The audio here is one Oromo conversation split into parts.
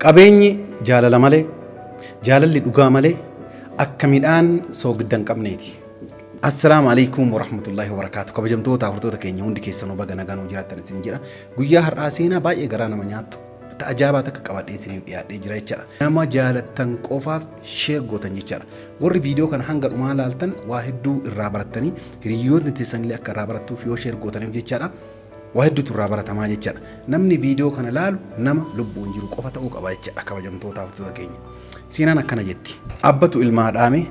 Qabeenyi jaalala malee, jaalalli dhugaa malee akka midhaan soogidda hin qabneeti. Assalaamu alaikum warahmatullahi wabarakaatu. Kabajamtoota hordoftoota keenya hundi keessanuu baga nagaan jiraattan isin jedha. Guyyaa har'aa seenaa baay'ee garaa nama nyaattu ta ajaa'ibaa takka qabadhee isiniif dhiyaadhee jira jechaadha. Nama jaalattan qofaaf share gootan jechaadha. Warri viidiyoo kana hanga dhumaa laaltan waa hedduu irraa barattanii hiriyootni teessanillee akka irraa barattuuf yoo share gootaniif jechaadha. Waa hedduutu irraa baratamaa jechaadha. Namni viidiyoo kana laalu nama lubbuun jiru qofa ta'uu qaba jechaadha kabajamtoota hordoftoota keenya. Seenaan akkana jetti. Abbatu ilmaa dhaame,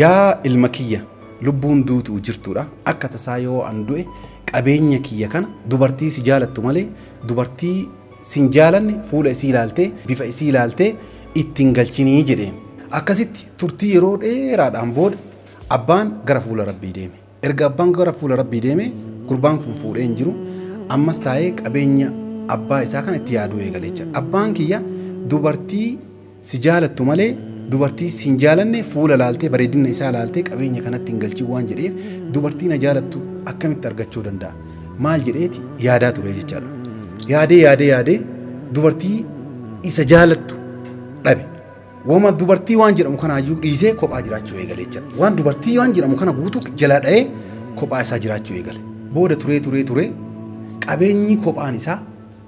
yaa ilma kiyya, lubbuun duutuu jirtuudha. Akka tasaa yoo an du'e qabeenya kiyya kana dubartii si jaalattu malee dubartii sin jaalanne fuula isii ilaaltee bifa isii ilaaltee ittiin galchinii jedheen. Akkasitti turtii yeroo dheeraadhaan booda abbaan gara fuula rabbii deeme. Erga abbaan gara fuula rabbii deeme gurbaan kun fuudhee hin jiru. Ammas taa'ee qabeenya abbaa isaa kana itti yaaduu eegale jechuudha. Abbaan kiyya dubartii si jaalattu malee dubartii si hin jaalanne fuula laaltee bareedina isaa laaltee qabeenya kanatti hin galchin waan jedheef dubartii na jaalattu akkamitti argachuu danda'a? Maal jedheeti yaadaa ture jechaadha. Yaadee yaadee yaadee dubartii isa jaalattu dhabe. Wama dubartii waan jedhamu kanaayyuu dhiisee kophaa jiraachuu eegale jechaadha. Waan dubartii waan jedhamu kana guutuu jalaa dha'ee kophaa isaa jiraachuu eegale. Booda turee turee turee qabeenyi kophaan isaa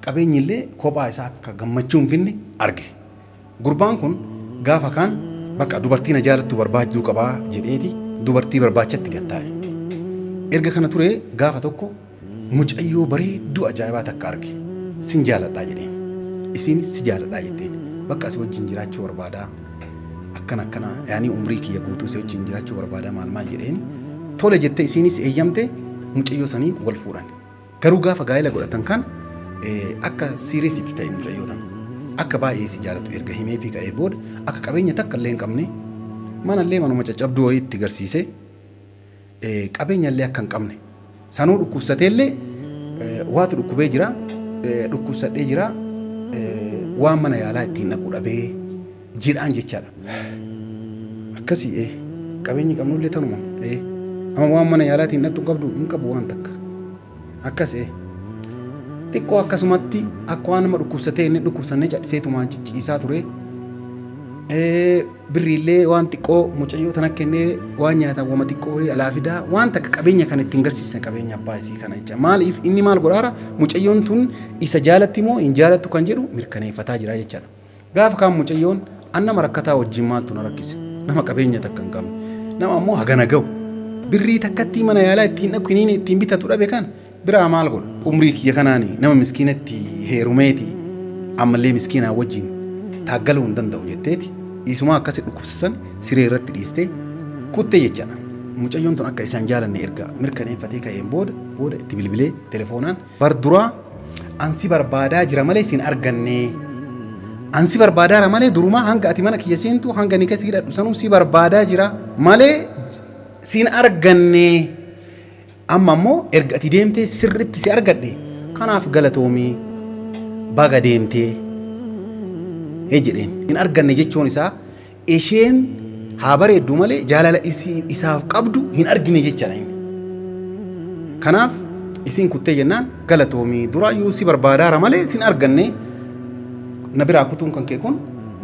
qabeenyi illee kophaa isaa akka gammachuu hin finne arge. Gurbaan kun gaafa kaan bakka dubartii na jaalattu barbaachuu qabaa jedheeti dubartii barbaachatti gad taa'e. Erga kana turee gaafa tokko mucayyoo bareedduu ajaa'ibaa takka arge. Sin jaaladhaa jedheen. Isiinis si jaaladhaa jetteen. Bakka asii wajjin jiraachuu barbaadaa. Akkana akkana yaanii umrii kiyya guutuu si wajjin jiraachuu barbaadaa maal maal jedheen. Tole jettee isiinis eeyyamte, mucayyoo saniin wal fuudhan. Garuu gaafa gaa'ela godhatan kan akka siiriisitti ta'e mucayyoo tana. Akka baay'ee si jaalatu erga himee fi ka'ee booda akka qabeenya takka illee hin qabne, manallee manuma caccabduu wayii itti garsiisee, qabeenya illee akka hin qabne, sanuu dhukkubsatee illee waatu dhukkubee jira, dhukkubsadhee jira, waan mana yaalaa ittiin dhaqu dhabee jedhaan jechaadha. Akkasii qabeenyi qabnullee tanuma, amma waan mana yaalaa ittiin dhaqxu hin qabdu, hin qabu waan takka. Akkas xiqqoo akkasumatti akka waan nama dhukkubsatee inni dhukkubsannee cadhiseetumaan cicciisaa ture. Birriillee waan xiqqoo mucayyoo tana kennee waan nyaatan wama xiqqoo alaa fidaa, waan takka qabeenya kan ittiin garsiisne qabeenya abbaa isii kana jecha. Maaliif inni maal godhaara? Mucayyoon tun isa jaalatti moo hin jaalattu kan jedhu mirkaneeffataa jira jechaadha. Gaafa kaan mucayyoon an nama rakkataa wajjin maaltu na rakkise, nama qabeenya takka hin qabne, nama ammoo hagana ga'u birrii takkattii mana yaalaa ittiin dhaqu hiniin ittiin bitatu dhabe kana biraa maal godha? Umrii kiyya kanaani nama miskiinatti heerumeeti ammallee miskiinaa wajjin taaggaluu hin danda'u jetteeti dhiisumaa akkasi dhukkubsisan siree irratti dhiistee kuttee jechaadha. Mucayyoon tun akka isaan jaalanne erga mirkaneeffatee ka'een booda itti bilbilee telefoonaan, bar duraa ansi barbaadaa jira malee sin arganne. Ansi barbaadaara malee durumaa hanga ati mana kiyya seentu hanga ni kasii hidhadhu sanuu si barbaadaa jira malee sin arganne. Amma ammoo erga ati deemtee sirriitti si argadhe, kanaaf galatoomii, baga deemtee jedheen. Hin arganne jechuun isaa isheen haa bareeddu malee jaalala isaaf qabdu hin argine jechaadha inni. Kanaaf isiin kuttee jennaan galatoomii, duraayyuu si barbaadaara malee sin arganne, na biraa kutuun kan kee kun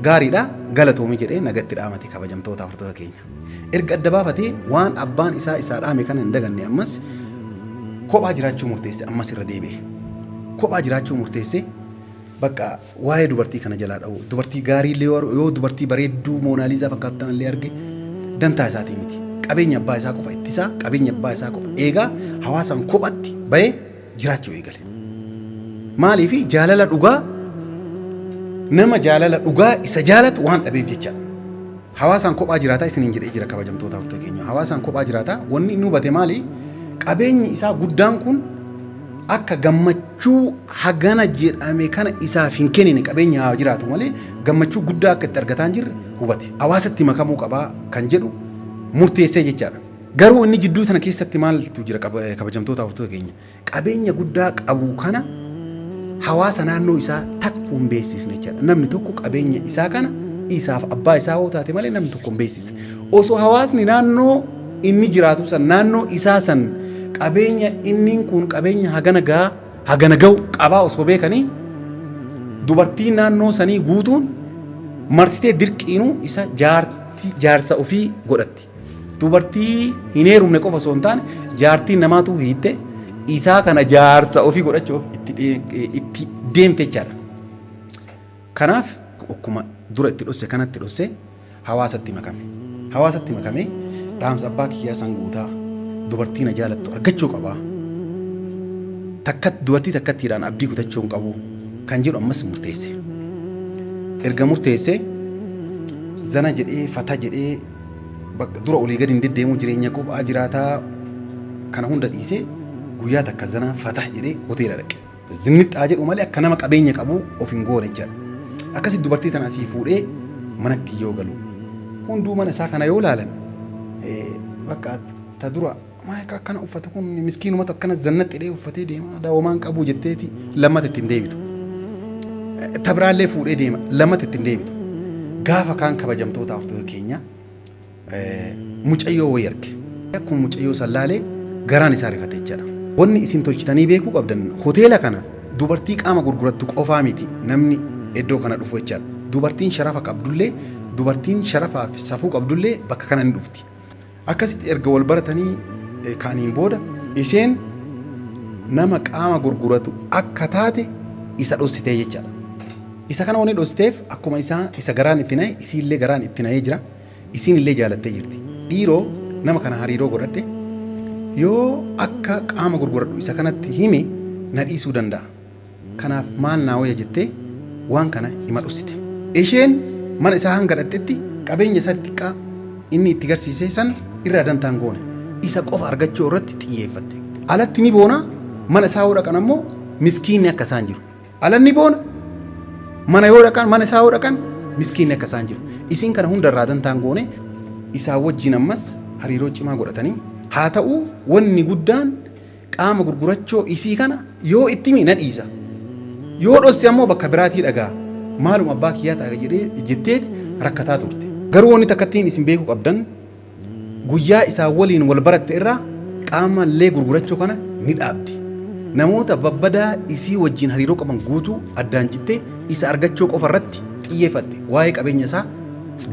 gaariidha, galatoomii jedhee nagatti dhaamate. Kabajamtoota hordoftoota keenya. Erga adda baafatee waan abbaan isaa isaa dhaame kana hin daganne, ammas kophaa jiraachuu murteesse, ammas irra deebi'e. Kophaa jiraachuu murteesse, bakka waa'ee dubartii kana jalaa dha'u, dubartii gaarii illee yoo dubartii bareedduu Moonaaliizaa fakkaattu tana illee arge dantaa isaatii miti. Qabeenya abbaa isaa qofa ittisaa, qabeenya abbaa isaa qofa eegaa, hawaasaan kophatti bahee jiraachuu eegale. Maaliif? Jaalala dhugaa, nama jaalala dhugaa isa jaalatu waan dhabeef jechaadha. Hawaasaan kophaa jiraataa isiniin jedhee jira kabajamtoota hordoftoota keenya. Hawaasaan kophaa jiraataa wanni inni hubate maali? Qabeenyi isaa guddaan kun akka gammachuu hagana jedhame kana isaaf hin kennine, qabeenya haa jiraatu malee gammachuu guddaa akka itti argataa hin jirre hubate. Hawaasatti makamuu qabaa kan jedhu murteessee jechaadha. Garuu inni jidduu tana keessatti maaltu jira kabajamtoota hordoftoota keenya? Qabeenya guddaa qabu kana hawaasa naannoo isaa takkuu hin beeksisne jechaadha. Namni tokko qabeenya isaa kana isaaf abbaa isaa hoo taate malee namni tokko hin beeksisne. Osoo hawaasni naannoo inni jiraatu san, naannoo isaa san, qabeenya inni kun qabeenya hagana gaa hagana ga'u qabaa osoo beekanii Dubartiin naannoo sanii guutuun marsitee dirqiinuu isa jaarsa ofii godhatti. Dubartii hin heerumne qofa osoo hin taane jaartiin namaatu hiitte isaa kana jaarsa ofii godhachuuf itti deemte jechaadha. Kanaaf akkuma dura itti dhosse kanatti dhosse hawaasatti makame. Hawaasatti makame dhaamsa abbaa kiyyaa san guutaa dubartii na jaalattu argachuu qabaa. Dubartii takkattiidhaan abdii kutachuu hin qabu kan jedhu ammas murteesse. Erga murteesse zana jedhee fata jedhee dura olii gadi hin deddeemu jireenya qophaa jiraataa kana hunda dhiisee guyyaa takka zana fata jedhee hoteela dhaqe. Zinnixxaa jedhu malee akka nama qabeenya qabu of hin goone jechaadha. Akkasitti dubartii tana asii fuudhee manatti yoo galu hunduu mana isaa kana yoo laalan bakka ta dura maal akkana uffatu kun miskiinumatu akkana zannaxxidhee uffatee deema daawomaan qabu jetteeti lammata ittiin deebitu. Ta biraallee fuudhee deema lammata ittiin deebitu. Gaafa kaan kabajamtoota hordoftoota keenya mucayyoo wayii arge. Akkuma mucayyoo san laalee garaan isaa rifate jechaadha. Wanni isin tolchitanii beekuu qabdan hoteela kana dubartii qaama gurgurattu qofaa miti namni iddoo kana dhufu jechaadha. Dubartiin sharafa qabdullee dubartiin sharafaa fi safuu qabdullee bakka kana ni dhufti. Akkasitti erga wal baratanii kaaniin booda isheen nama qaama gurguratu akka taate isa dhossitee jechaadha. Isa kana wanni dhossiteef akkuma isa garaan itti na'e isiillee garaan itti na'ee jira. Isiin illee jaalattee jirti. Dhiiroo nama kana hariiroo godhadhe yoo akka qaama gurguradhu isa kanatti hime na dhiisuu danda'a. Kanaaf maal naa wayya jettee waan kana ima dhossite. Isheen mana isaa hanga dhaqxetti qabeenya isaa xixiqqaa inni itti garsiise san irraa dantaan goone. Isa qofa argachuu irratti xiyyeeffatte. Alatti ni boona mana isaa yoo dhaqan ammoo miskiinni akka isaan jiru. Ala ni boona mana yoo dhaqan mana isaa yoo dhaqan miskiinni akka isaan jiru. Isiin kana hunda irraa dantaan goone isaa wajjin ammas hariiroo cimaa godhatanii haa ta'u wanni guddaan qaama gurgurachoo isii kana yoo itti himi na dhiisa. Yoo dhosse ammoo bakka biraatii dhagaa maaluma abbaa kiyyaa ta'a jedhee jetteeti rakkataa turte. Garuu wanni takkattiin isin beekuu qabdan guyyaa isaa waliin wal baratte irraa qaama illee gurgurachuu kana ni dhaabdi. Namoota babbadaa isii wajjin hariiroo qaban guutuu addaan cittee isa argachuu qofa irratti xiyyeeffatte. Waa'ee qabeenya isaa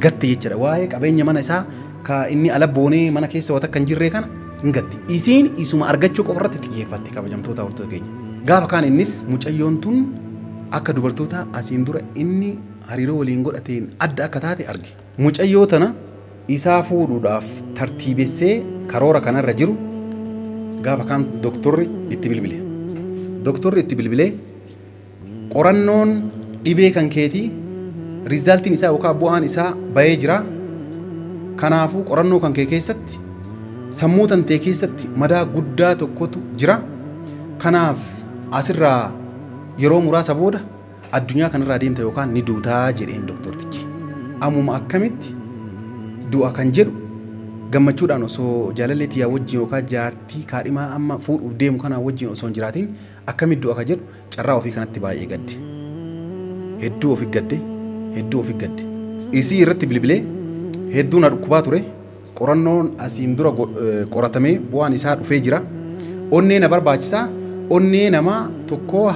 gatte jechuudha. Waa'ee qabeenya mana isaa ka inni ala boonee mana keessa wata kan jirree kana hin gatti. Isiin isuma argachuu qofa irratti xiyyeeffatte kabajamtoota hordoftoota keenya. Gaafa kaan innis mucayyoon tun akka dubartoota asiin dura inni hariiroo waliin godhateen adda akka taate arge. Mucayyoo tana isaa fuudhuudhaaf tartiibessee karoora kanarra jiru gaafa kaan doktorri itti bilbile. Doktorri itti bilbilee qorannoon dhibee kan keetii riizaaltiin isaa yookaan bu'aan isaa bahee jira. Kanaafuu qorannoo kan kee keessatti sammuu tantee keessatti madaa guddaa tokkotu jira. Kanaaf asirraa yeroo muraasa booda addunyaa kanarraa deemta yookaan ni duutaa jedheen doktortichi. Ammuma akkamitti du'a kan jedhu gammachuudhaan osoo jaalallee tiyyaa wajjin yookaan jaartii kaadhimaa amma fuudhuuf deemu kanaa wajjin osoo hin jiraatin akkamitti du'a kan jedhu carraa ofii kanatti baay'ee gadde. Hedduu ofi gadde, hedduu ofi gadde. Isii irratti bilbilee hedduu na dhukkubaa ture. Qorannoon asiin dura qoratamee bu'aan isaa dhufee jira. Onnee na barbaachisaa. Onnee namaa tokkoo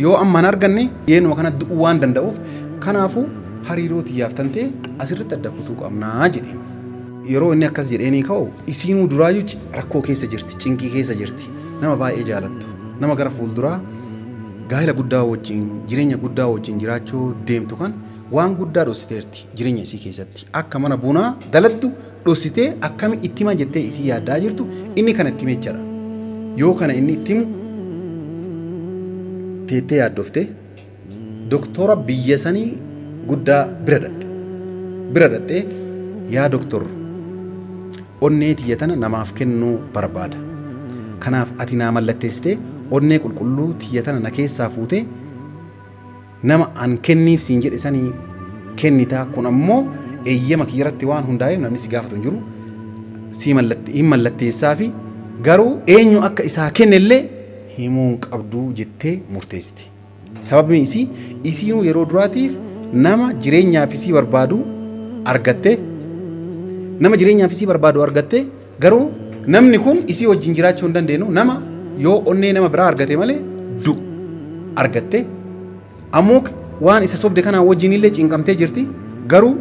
yoo amma hin arganne yeenuma kana du'uu waan danda'uuf kanaafuu hariiroo tiyyaaf tantee asirratti adda kutuu qabnaa jedheen. Yeroo inni akkas jedheenii ka'u isiinuu duraayyuu rakkoo keessa jirti, cinqii keessa jirti. Nama baay'ee jaalattu, nama gara fuulduraa gaa'ela guddaa wajjin jireenya guddaa wajjin jiraachuu deemtu kan waan guddaa dhossiteerti jireenya isii keessatti. Akka mana bunaa daladdu dhossitee akkami itti hima jettee isii yaaddaa jirtu inni kana itti hime jechaadha. Yoo kana inni itti himu teettee yaaddofte doktora biyya sanii guddaa bira dhatte. Bira dhattee yaa doktor onnee tiyya tana namaaf kennuu barbaada. Kanaaf ati naa mallatteessitee onnee qulqulluu tiyya tana na keessaa fuutee nama an kenniif siin jedhe sanii kennitaa kun ammoo eeyyama kiyyarratti waan hundaa'eef namni si gaafatu hin jiru si hin mallatteessaa fi garuu eenyu akka isaa kennellee himuu hin qabdu jettee murteessite. Sababni isii isiinuu yeroo duraatiif nama jireenyaaf isii barbaadu argatte nama jireenyaaf isii barbaadu argatte garuu namni kun isii wajjin jiraachuu hin dandeenyu nama yoo onnee nama biraa argate malee du'u argatte ammoo Waan isa sobde kanaa wajjin illee cinqamtee jirti. Garuu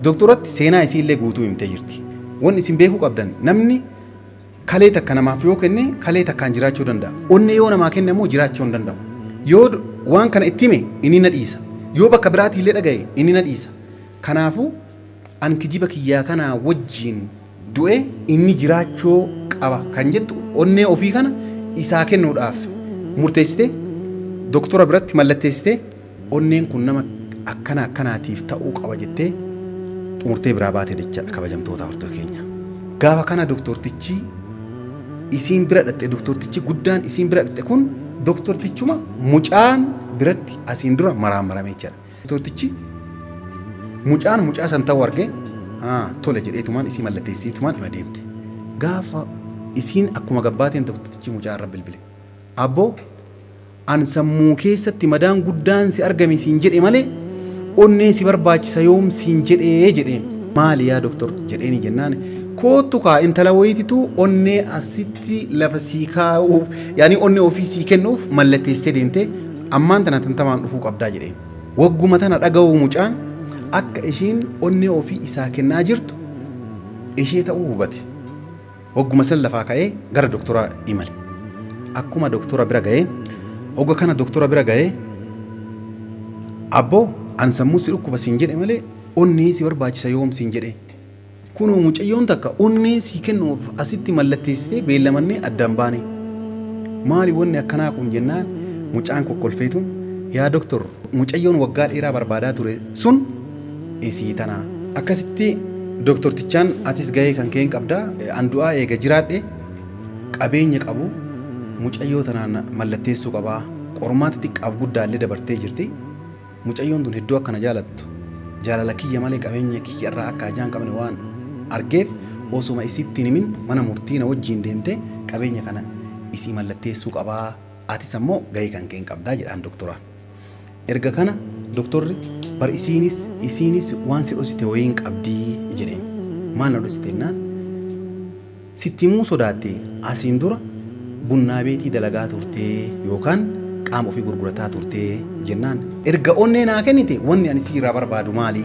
doktoratti seenaa isii illee guutuu himtee jirti. Wanni isin beekuu qabdan, namni kalee takka namaaf yoo kenne kalee takkaan jiraachuu danda'a. Onnee yoo namaa kenne immoo jiraachuu hin danda'u. Yoo waan kana itti hime inni na dhiisa. Yoo bakka biraatii illee dhagaye inni na dhiisa. Kanaafuu an kijiba kiyyaa kanaa wajjin du'e inni jiraachuu qaba kan jettu onnee ofii kana isaa kennuudhaaf murteessite, doktora biratti mallatteessite, onneen kun nama akkana akkanaatiif ta'uu qaba jettee xumurtee biraa baate jechaadha, kabajamtoota hordoftoota keenya. Gaafa kana doktortichi isiin bira dhaqxe, doktortichi guddaan isiin bira dhaqxe kun doktortichuma mucaan biratti asiin dura maraammarame jechaadha. Doktortichi mucaan mucaa san ta'uu argee tole jedheetumaan isii mallatteessitumaan ima deemte. Gaafa isiin akkuma gabbaateen doktortichi mucaa irra bilbile. "Abboo, an sammuu keessatti madaan guddaan si argame siin jedhe malee onnee si barbaachisa yoom siin jedhee?" jedheen. "Maali yaa doktor?" jedheeni jennaan, "Koottu kaa, intala wayiititu onnee asitti lafa sii kaa'uuf, yaani onnee ofii sii kennuuf mallatteessitee deemtee, ammaan tana tantamaan dhufuu qabdaa" jedheen. Wagguma tana dhaga'uu mucaan akka ishiin onnee ofii isaa kennaa jirtu ishee ta'uu hubate. Wagguma san lafaa ka'ee gara doktoraa imale. Akkuma doktora bira ga'ee, hogga kana doktora bira ga'ee, "Abboo, an sammuu si dhukkuba siin jedhe malee onnee si barbaachisa yoom siin jedhe? Kunoo mucayyoon takka onnee sii kennuuf asitti mallatteessitee beellamannee addaan baane. Maali wanni akkanaa kun?" jennaan, mucaan kokkolfeetu, "Yaa doktor, mucayyoon waggaa dheeraa barbaadaa ture sun isii tana." Akkasitti doktortichaan, "Atis gahee kan kee hin qabdaa, an du'aa eega jiraadhe qabeenya qabu mucayyoo tanaan mallatteessuu qabaa. Qormaata xiqqaaf guddaallee dabartee jirti. Mucayyoon tun hedduu akkana jaalattu, jaalala kiyya malee qabeenya kiyya irraa akka hajaa hin qabne waan argeef, osuma isitti hin himin mana murtii na wajjiin deemtee qabeenya kana isii mallatteessuu qabaa. Atis ammoo gahee kan kee hin qabdaa" jedhaan doktoraan. Erga kana doktorri, "Bar isiinis waan si dhosite wayii hin qabdii" jedheen. "Maal na dhosite?" jennaan, "Sitti himuu sodaatte. Asiin dura bunnaa beetii dalagaa turtee yookaan qaama ofii gurgurataa turtee" jennaan, "Erga onnee naa kennite wanni ani si irraa barbaadu maali?"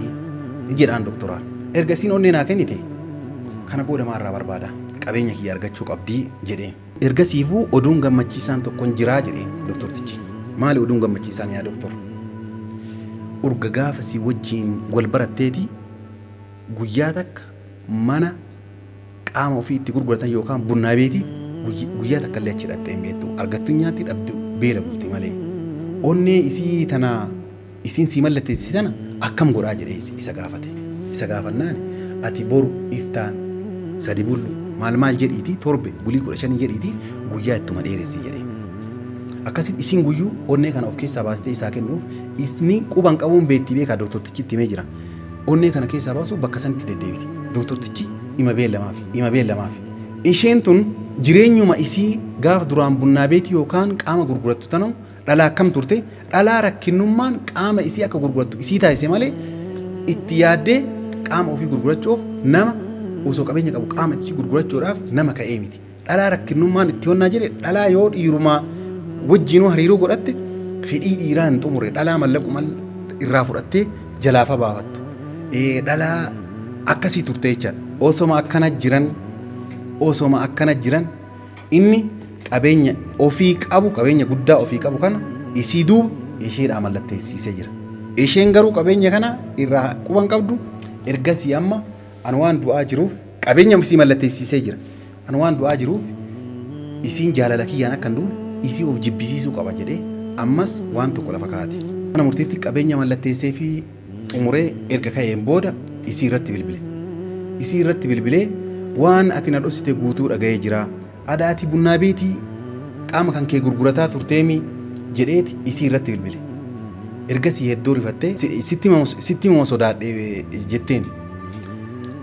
jedhaan doktoraan. "Erga isiin onnee naa kennite kana booda maal irraa barbaada? Qabeenya kiyya argachuu qabdii" jedheen. "Ergasiifuu oduun gammachiisaan tokkon jiraa" jedheen doktortichi. "Maali oduun gammachiisaan, yaa doktor?" "Urga gaafa si wajjiin wal baratteeti guyyaa takka mana qaama ofii itti gurguratan yookaan bunnaa beetii guyyaa takka illee achi hidhattee hin beektu. Argattu nyaatti, dhabdu beela bulti malee. Onnee isii tana isiin sii mallatteessisi tana akkam godhaa?" jedhee isa gaafate. Isa gaafannaan, "Ati boru iftaan sadi bullu maal maal jedhiiti, torbe bulii 15 jedhiiti, guyyaa ittuma dheeressi" jedhee. Akkasitti isiin guyyuu onnee kana of keessaa baastee isaa kennuuf isni quban qabuun beettii beekaa, doktortichi itti himee jira. Onnee kana keessaa baasuuf bakka sanitti deddeebiti. Doktortichi ima beellamaafi, ima beellamaafi. Isheen tun jireenyuma isii gaaf duraan bunnaa beetii yookaan qaama gurgurattu tana dhalaa akkam turte, dhalaa rakkinnummaan qaama isii akka gurgurattu isii taasise malee itti yaaddee qaama ofii gurgurachuuf, nama osoo qabeenya qabu qaama isii gurgurachuudhaaf nama ka'ee miti. Dhalaa rakkinnummaan itti honnaa jedhe, dhalaa yoo dhiirumaa wajjinuu hariiroo godhatte fedhii dhiiraa hin xumurre, dhalaa mallaquma irraa fudhattee jalaafa baafattu. Dhalaa akkasii turte jechaadha. Osoma akkana jiran inni qabeenya ofii qabu, qabeenya guddaa ofii qabu kana isii duuba isheedhaa mallatteessisee jira. Isheen garuu qabeenya kana irraa quban qabdu. Ergasii amma an waan du'aa jiruuf, qabeenya isii mallatteessisee jira. An waan du'aa jiruuf isiin jaalala kiyyaan akka hin duune isii of jibbisiisuu qaba jedhee ammas waan tokko lafa kaa'ate. Mana murtiitti qabeenya mallatteessee fi xumuree erga ka'een booda isii irratti bilbile. Isii irratti bilbilee, "Waan ati na dhosite guutuu dhaga'ee jira. Ada ati bunnaa beetii qaama kan kee gurgurataa turteemi" jedheeti isii irratti bilbile. Ergasii hedduu rifattee, "Sitti himama sodaadhe" jetteen.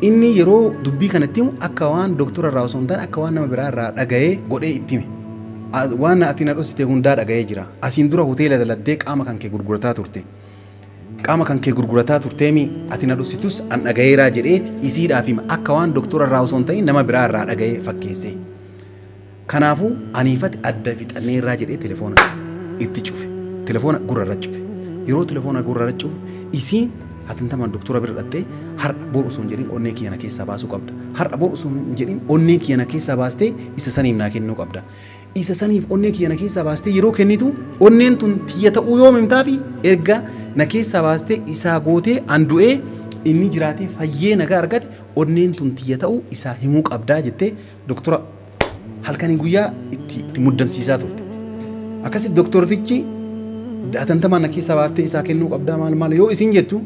Inni yeroo dubbii kanatti himu akka waan doktora irraa osoo hin taane akka waan nama biraa irraa dhaga'ee godhee itti hime. "Waan ati na dhosite hundaa dhaga'ee jira. Asiin dura hoteela daladdee qaama kan kee gurgurataa turte. Qaama kan kee gurgurataa turteemi, ati na dhositus an dhaga'eeraa" jedheeti isiidhaaf hima, akka waan doktora irraa osoo hin ta'in nama biraa irraa dhaga'ee fakkeesse. "Kanaafuu aniifati adda fixanneerraa" jedhee telefoona itti cufe. Telefoona gurra irra cufe. Yeroo telefoona gurra rachuuf isiin hatantamaan doktora bira dhattee, "Har'a boru osoo hin jedhin onnee kiyya na keessaa baasuu qabda. Har'a boru osoo hin jedhin onnee kiyya na keessaa baastee isa saniif naa kennuu qabda. Isa saniif onnee kiyya na keessaa baastee yeroo kennitu onneen tun tiyya ta'uu yoom himtaafi? Erga na keessaa baastee isaa gootee, an du'ee inni jiraatee fayyee nagaa argate, onneen tun tiyya ta'uu isaa himuu qabdaa," jettee doktora halkanii guyyaa itti muddamsiisaa turte. Akkasitti doktortichi hatantamaan na keessaa baaftee isaa kennuu qabdaa maal maal yoo isin jettu,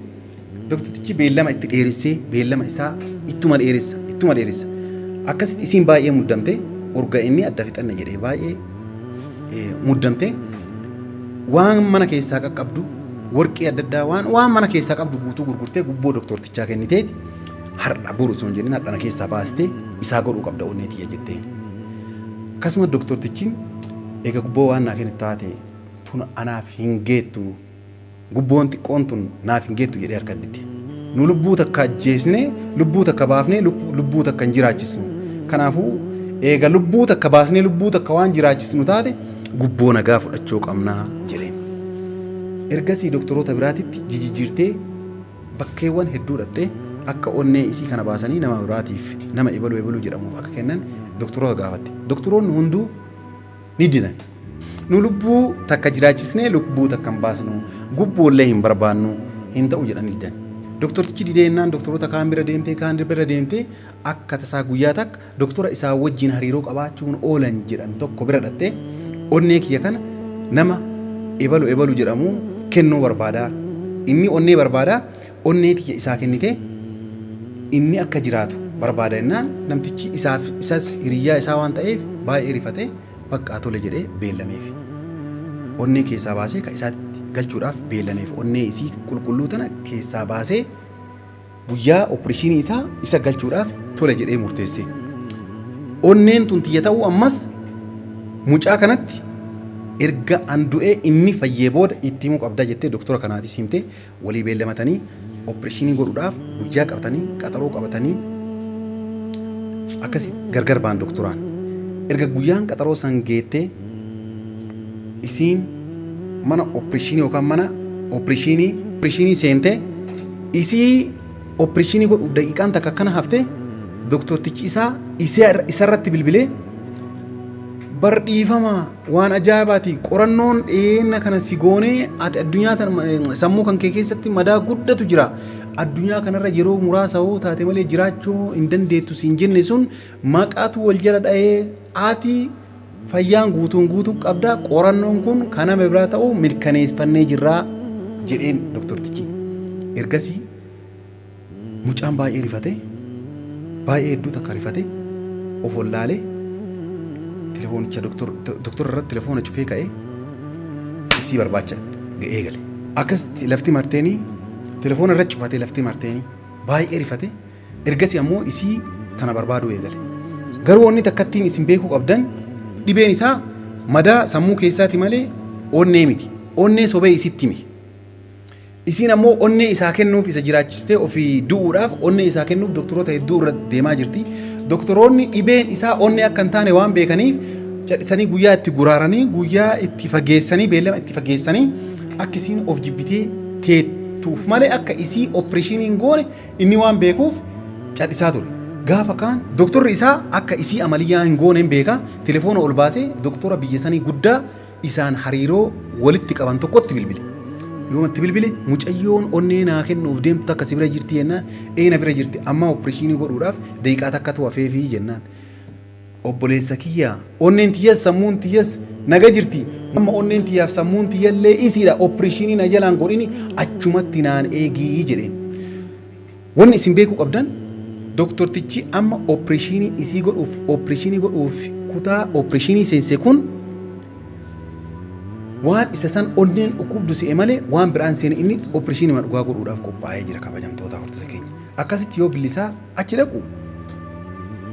doktortichi beellama itti dheeressee, beellama isaa ittuma dheeressa, ittuma dheeressa. Akkasitti isiin baay'ee muddamte. Urga inni adda fixanne jedhee baay'ee muddamte. Waan mana keessaa qaqqabdu, warqii adda addaa, waan mana keessaa qabdu guutuu gurgurtee gubboo doktortichaa kenniteeti, "Har'a boru osoo hin jedhin har'a na keessaa baastee isaa godhuu qabda onnee tiyya," jetteen. Akkasuma doktortichi, "Egaa gubboo waan naa kennitu taate, tun anaaf hin geettu, gubboon xiqqoon tun naaf hin geettu," jedhee harka dide. Nu lubbuu takka ajjeesnee, lubbuu takka baafnee, lubbuu takka hin jiraachisnu. Kanaafuu eega lubbuu takka baasnee lubbuu takka waan jiraachisnu taate, gubboo nagaa fudhachuu qabnaa jedheen. Ergasii doktoroota biraatitti jijjiirtee bakkeewwan hedduu dhattee akka onnee isii kana baasanii nama biraatiif, nama ebaluu ebaluu jedhamuuf akka kennan doktoroota gaafatte. Doktoroonni hunduu ni didan. "Nu lubbuu takka jiraachisnee lubbuu takka hin baasnu, gubboollee hin barbaannu, hin ta'u," jedhanii didan. Doktortichi didee jennaan doktoroota kaan bira deemtee, kaan bira deemtee, akka tasaa guyyaa takka doktora isaa wajjin hariiroo qabaachuun oolan jedhan tokko bira dhattee, "Onnee kiyya kana nama ebalu ebalu jedhamu kennuu barbaadaa. Inni onnee barbaadaa, onnee tiyya isaa kennite inni akka jiraatu barbaada," jennaan, namtichi isaaf isas hiriyyaa isaa waan ta'eef baay'ee rifatee, "Baqqaa tole," jedhee beellameef. Onnee keessaa baasee ka isaatti galchuudhaaf beellameef. Onnee isii qulqulluu tana keessaa baasee guyyaa opereeshinii isaa isa galchuudhaaf tole jedhee murteesse. "Onneen tun tiyya ta'uu ammas mucaa kanatti erga an du'ee inni fayyee booda itti himuu qabda," jettee doktora kanaatis himtee, walii beellamatanii opereeshinii godhuudhaaf guyyaa qabatanii, qaxaroo qabatanii, akkasi gargar ba'an doktoraan. Erga guyyaan qaxaroo san geettee isiin mana opereeshinii yookaan mana opereeshinii seentee isii opereeshinii godhuuf daqiiqaan takka akkana haftee, doktortichi isaa isarratti bilbilee, "Bar dhiifama, waan ajaa'ibaati, qorannoon dhiyeenya kana si goonee ati addunyaa tana sammuu kan kee keessatti madaa guddatu jira, addunyaa kanarra yeroo muraasa hoo taate malee jiraachuu hin dandeettu siin jenne sun maqaatu wal jala dha'ee, ati fayyaan guutuun guutuun qabda, qorannoon kun kan nama biraa ta'uu mirkaneeffannee jirraa," jedheen doktortichi. Ergasii mucaan baay'ee rifate, baay'ee hedduu takka rifate, of wallaalee telefoonicha doktora irratti telefoona cufee ka'ee isii barbaacha eegale. Akkasitti lafti marteenii telefoona irra cufatee, lafti marteenii baay'ee rifate. Ergasii ammoo isii tana barbaaduu eegale. Garuu wanni takkattiin isin beekuu qabdan, dhibeen isaa madaa sammuu keessaati malee onnee miti. Onnee sobee isitti hime. Isiin ammoo onnee isaa kennuuf, isa jiraachistee ofii du'uudhaaf onnee isaa kennuuf doktoroota hedduu irra deemaa jirti. Doktoroonni dhibeen isaa onnee akka hin taane waan beekaniif cadhisanii guyyaa itti guraaranii, guyyaa itti fageessanii, beellama itti fageessanii akka isiin of jibbitee teettuuf malee akka isii opereeshinii hin goone inni waan beekuuf cadhisaa ture. Gaafa kaan doktorri isaa akka isii amaliyyaa hin goone hin beeka. Telefoona ol baasee doktora biyya sanii guddaa isaan hariiroo walitti qaban tokkotti bilbile. Yoo itti bilbile, "Mucayyoon onnee naa kennuuf deemtu takka si bira jirti?" jennaan, "Ee, na bira jirti, amma opereeshinii godhuudhaaf daqiiqaa takkatu hafeefii," jennaan. "Obboleessa kiyya, onneen tiyyas sammuun tiyyas naga jirti. Amma onneen tiyyaaf sammuun tiyyallee isiidha, opereeshinii na jalaan godhini, achumatti naan eegii," jedheen. Wanni isin beekuu qabdan, doktortichi amma opereeshinii isii godhuuf, opereeshinii godhuuf kutaa opereeshinii seense kun waan isa san onneen dhukkubdu si'e malee waan biraan seene. Inni opereeshinii dhugaa godhuudhaaf qophaa'ee jira, kabajamtoota hordoftoota keenya. Akkasitti yoo billisaa achi dhaqu,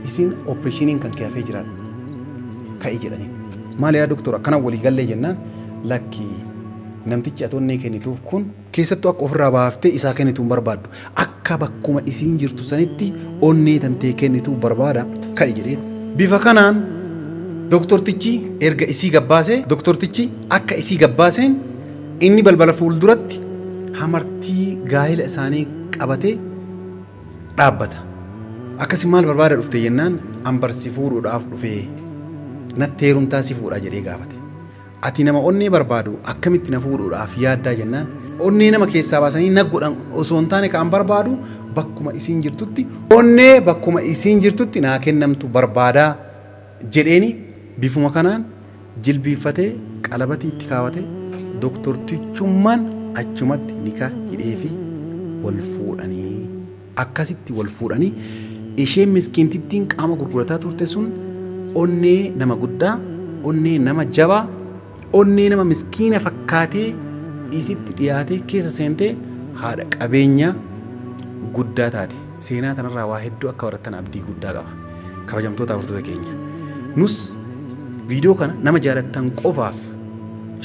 isiin, "Opereeshiniin kan kee hafee jira, ka'i," jedhaniin. "Maali yaa doktor, akkana walii gallee?" jennaan, "Lakki, namtichi ati onnee kennituuf kun keessattuu akka ofirraa baaftee isaa kennituu hin barbaaddu. Akka bakkuma isiin jirtu sanitti onnee tantee kennituu barbaada, ka'i," jedhee. Bifa kanaan doktortichi erga isii gabbaasee, doktortichi akka isii gabbaaseen Inni balbala fuulduratti hamartii gaa'ela isaanii qabatee dhaabbata. Akkasi maal barbaada dhufte jennaan an bar si fuudhuudhaaf dhufee natti heerumtaa si fuudha jedhee gaafate. Ati nama onnee barbaadu akkamitti na fuudhuudhaaf yaaddaa jennaan onnee nama keessaa baasanii na godhan osoo hin taane kan barbaadu bakkuma isiin jirtutti onnee bakkuma isiin jirtutti naa kennamtu barbaadaa jedheeni bifuma kanaan jilbiiffatee qalabatii itti kaawate doktortichummaan achumatti nikaa hidheefi wal fuudhanii. Akkasitti wal fuudhanii isheen miskiintittiin qaama gurgurataa turte sun onnee nama guddaa, onnee nama jabaa, onnee nama miskiina fakkaatee isitti dhiyaatee keessa seentee haadha qabeenyaa guddaa taate. Seenaa tanarraa waa hedduu akka barattan abdii guddaa qaba. Kabajamtoota hordoftoota keenya. Nus viidiyoo kana nama jaalattan qofaaf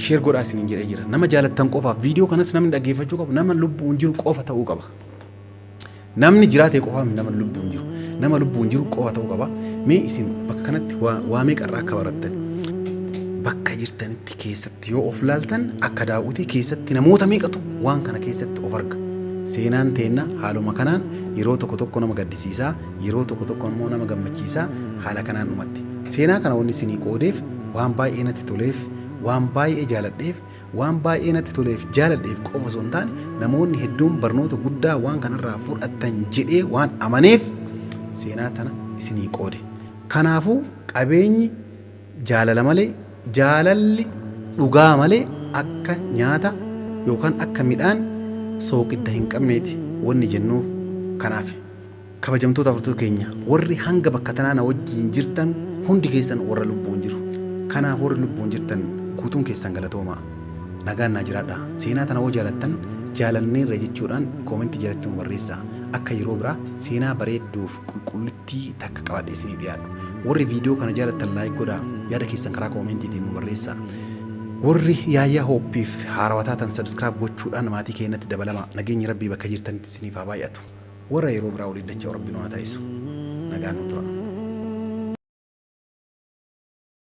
share godhaa isiniin jedhee jira. Nama jaalattan qofaaf viidiyoo kanas namni dhaggeeffachuu qabu nama lubbuun jiru qofa ta'uu qaba. Namni jiraate qofaa miti nama lubbuun jiru. Nama lubbuun jiru qofa ta'uu qaba. Mee isin bakka kanatti waa meeqa irraa akka barattan bakka jirtanitti keessatti yoo of laaltan akka daawwitii keessatti namoota meeqatu waan kana keessatti of arga. Seenaan teenna haaluma kanaan yeroo tokko tokko nama gaddisiisaa, yeroo tokko tokko immoo nama gammachiisaa haala kanaan dhumatti. Seenaa kana wanni isinii qoodeef waan baay'ee natti toleef, waan baay'ee jaaladheef, Waan baay'ee natti toleef jaaladheef qofa osoo hin taane namoonni hedduun barnoota guddaa waan kanarraa fudhattan jedhee waan amaneef seenaa tana isinii qoode. Kanaafuu qabeenyi jaalala malee, jaalalli dhugaa malee akka nyaata yookaan akka midhaan sooqidda hin qabneeti wanni jennuuf kanaafi. Kabajamtoota hordoftoota keenya warri hanga bakka tanaa na wajjiin jirtan hundi keessan warra lubbuun jiru. Kanaaf warri lubbuun jirtan guutuun keessan galatoomaa. Nagaan naa jiraadhaa. Seenaa tana hoo jaalattan jaalanneerra jechuudhaan koomentii jalatti nu barreessaa. Akka yeroo biraa seenaa bareedduuf qulqullittii takka qabadhe isiniif dhiyaadhu. Warri viidiyoo kana jaalattan like godhaa. Yaada keessan karaa koomentiitiin nu barreessaa. Warri Yaayyaa Hooppiif haarawa taatan subscribe gochuudhaan maatii keenyatti dabalamaa. Nageenyi Rabbii bakka jirtanitti isiniif haa baay'atu. Warra yeroo biraa waliin dacha'u Rabbi nu haa taasisu. Nagaan nu tura.